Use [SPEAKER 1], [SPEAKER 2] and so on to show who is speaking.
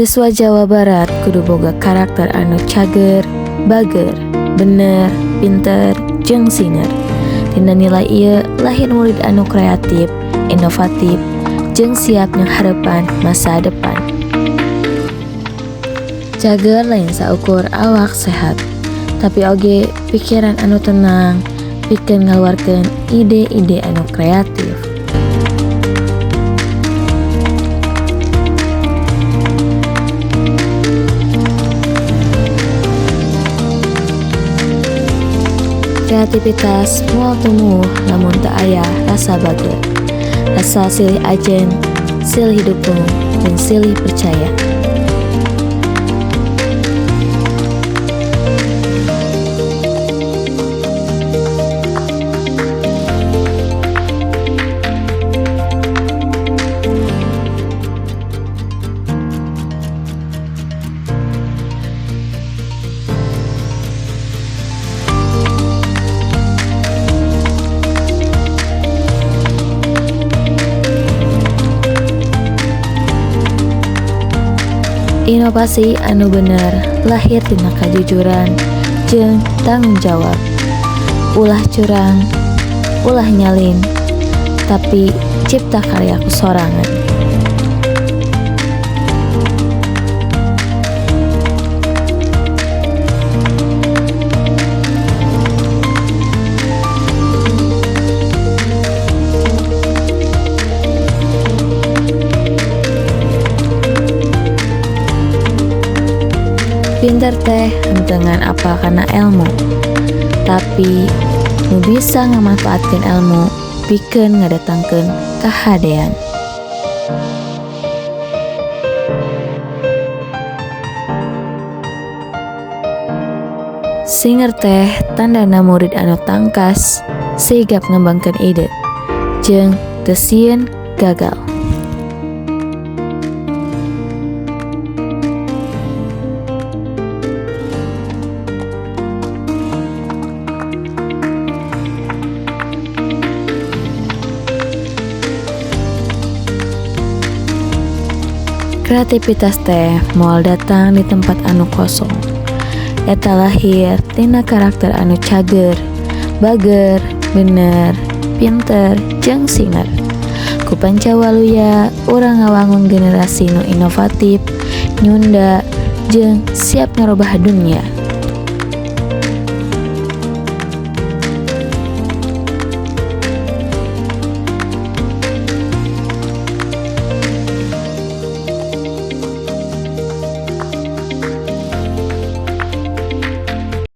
[SPEAKER 1] Siswa Jawa Barat kudu boga karakter anu cager, bager, bener, pinter, jeung singer. Dina nilai ieu lahir murid anu kreatif, inovatif, jeung siap nyanghareupan masa depan. Cager lain saukur awak sehat, tapi oge pikiran anu tenang, pikeun ngaluarkeun ide-ide anu kreatif. Kreativitas moal tumuwuh lamun teu aya rasa bager, rasa silih ajen, silih dukung, jeung silih percaya. Inovasi anu bener lahir tina kajujuran jeung tanggung jawab. Ulah curang, ulah nyalin, tapi cipta karya ku sorangan. Pinter teh henteu ngan apal kana elmu, tapi nu bisa ngamanfaatkeun elmu pikeun ngadatangkeun kahadean. Singer teh tandana murid anu tangkas, sigap ngembangkeun ide, jeung teu sieun gagal. Kreativitas teh moal datang di tempat anu kosong. Eta lahir tina karakter anu cager, bager, bener, pinter, jeung singer. Ku Panca Waluya, urang ngawangun generasi nu inovatif, nyunda, jeung siap ngarobah dunya.